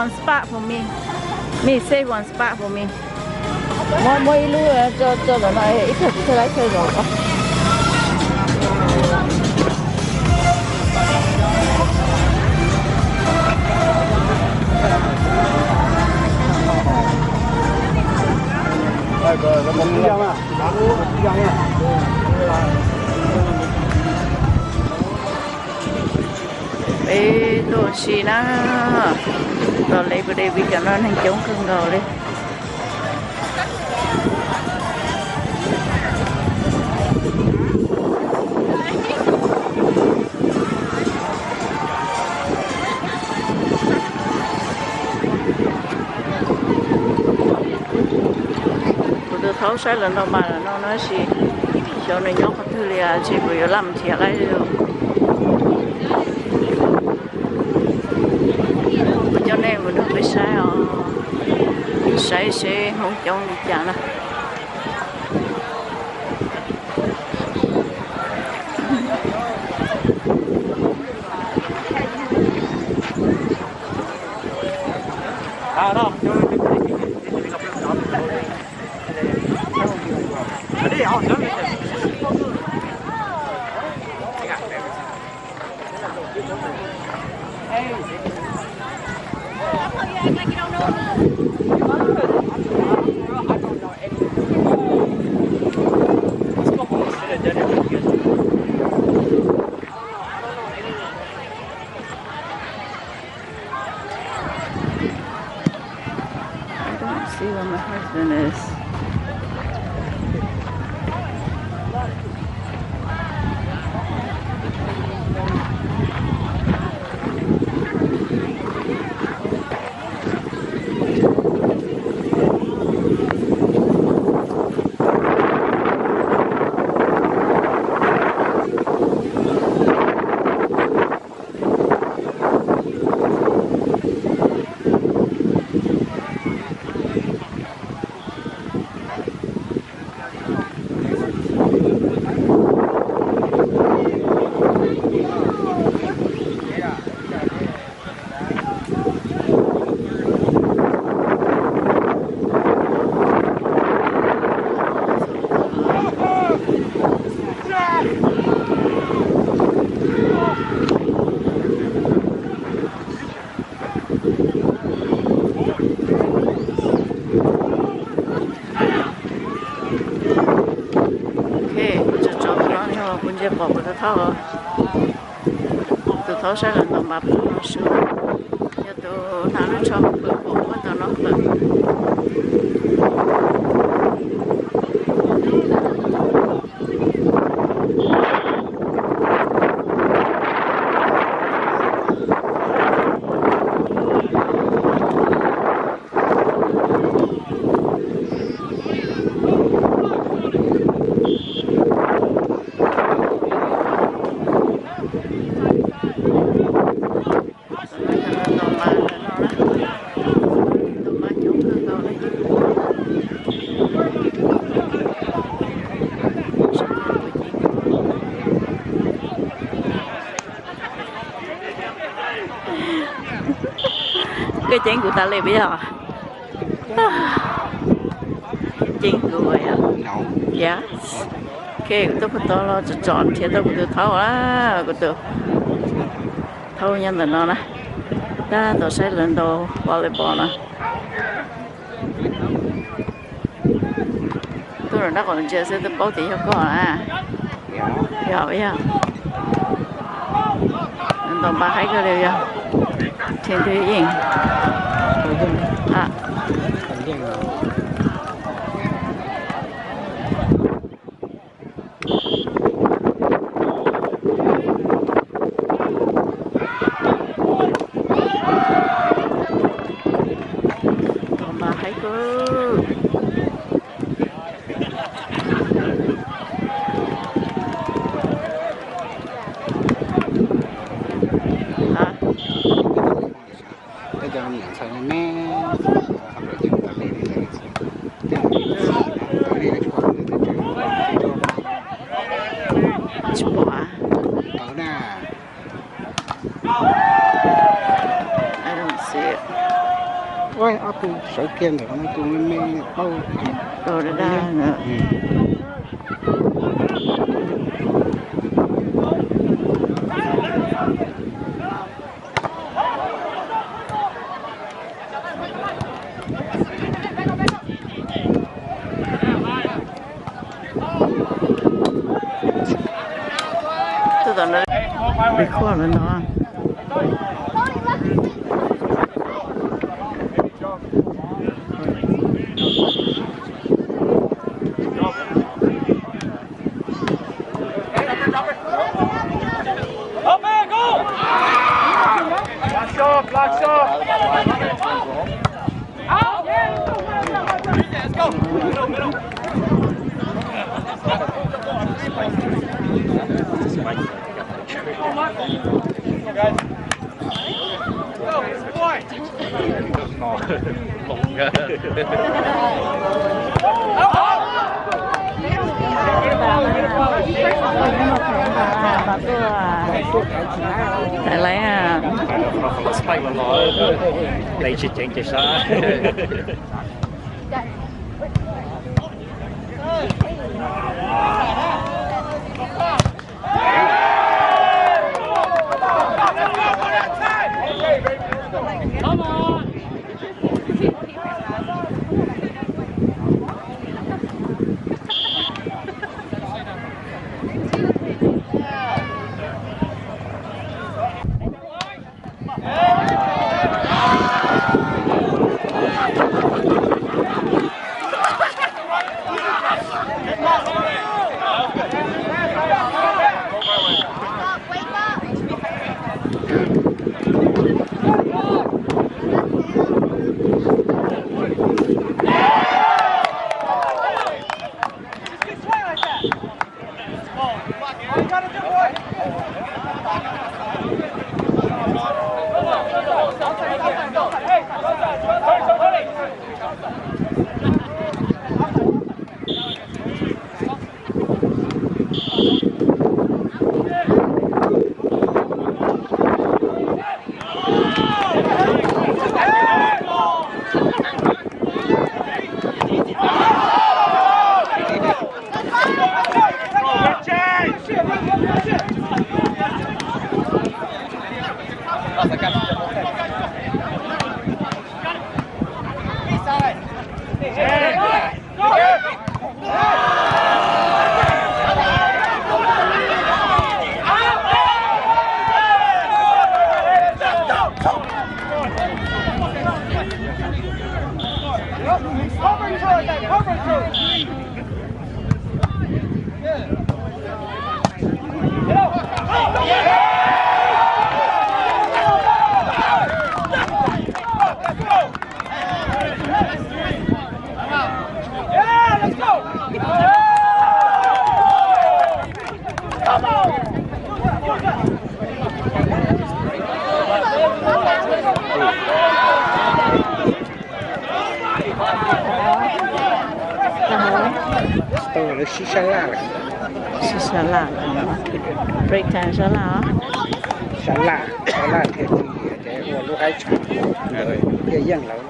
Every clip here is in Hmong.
One spot for me. Me, save one spot for me. Muab, muab ib lub tso, tso ntawm no, ib pliag kuv thiaj laib chaw zaum. Peb tuaj ua si na, los Labor Day weekend no neeg coob kawg nkaus li. Kuv tus thaub saib lawv ntaus mas lawm no na, tab sis xyov nws nyob qhov twg li, tab sis kuv yuav laj mus nrhiav laib li. Kuv coj nej mus nrog peb saib os, saib seb Hmoob coob li cas na. I don't see where my husband is. Ok, kuv tso tso no yog kuv ntsia pom kuv tus thaub, tus thaub saib lawv ntaus mas pem no su, yog tus hnav lub tsho pem pom muab tau no pem. Koj ceeb kuv tas li puas yog? Ceeb kuv puas yog? Yes. Ok, kuv tuaj pem toj los tsom tsom nrhiav tau kuv tus thaub a, kuv tus thaub nyob ntawm no na. Tab tom saib lawv ntaus volleyball no. Tuaj rau nraub qaum ntsia xwb twb paub tias yog koj na. Yog, yog. Ntaus npas haib kawg li yog. Theem twg yeej. Ntaus npas haib kawg. Tej cov niam ntxhais me me. Sawv kiag ntawm no tus me me paub. Tus daj daj. Record no. Tsis ceev ces sab. Sib sab laj lawm. Sib sab laj lawm. Break time sab laj os. Sab laj, sab laj thiaj tsis ua lub haib tshav, thiaj yeej lawv.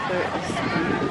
Where is the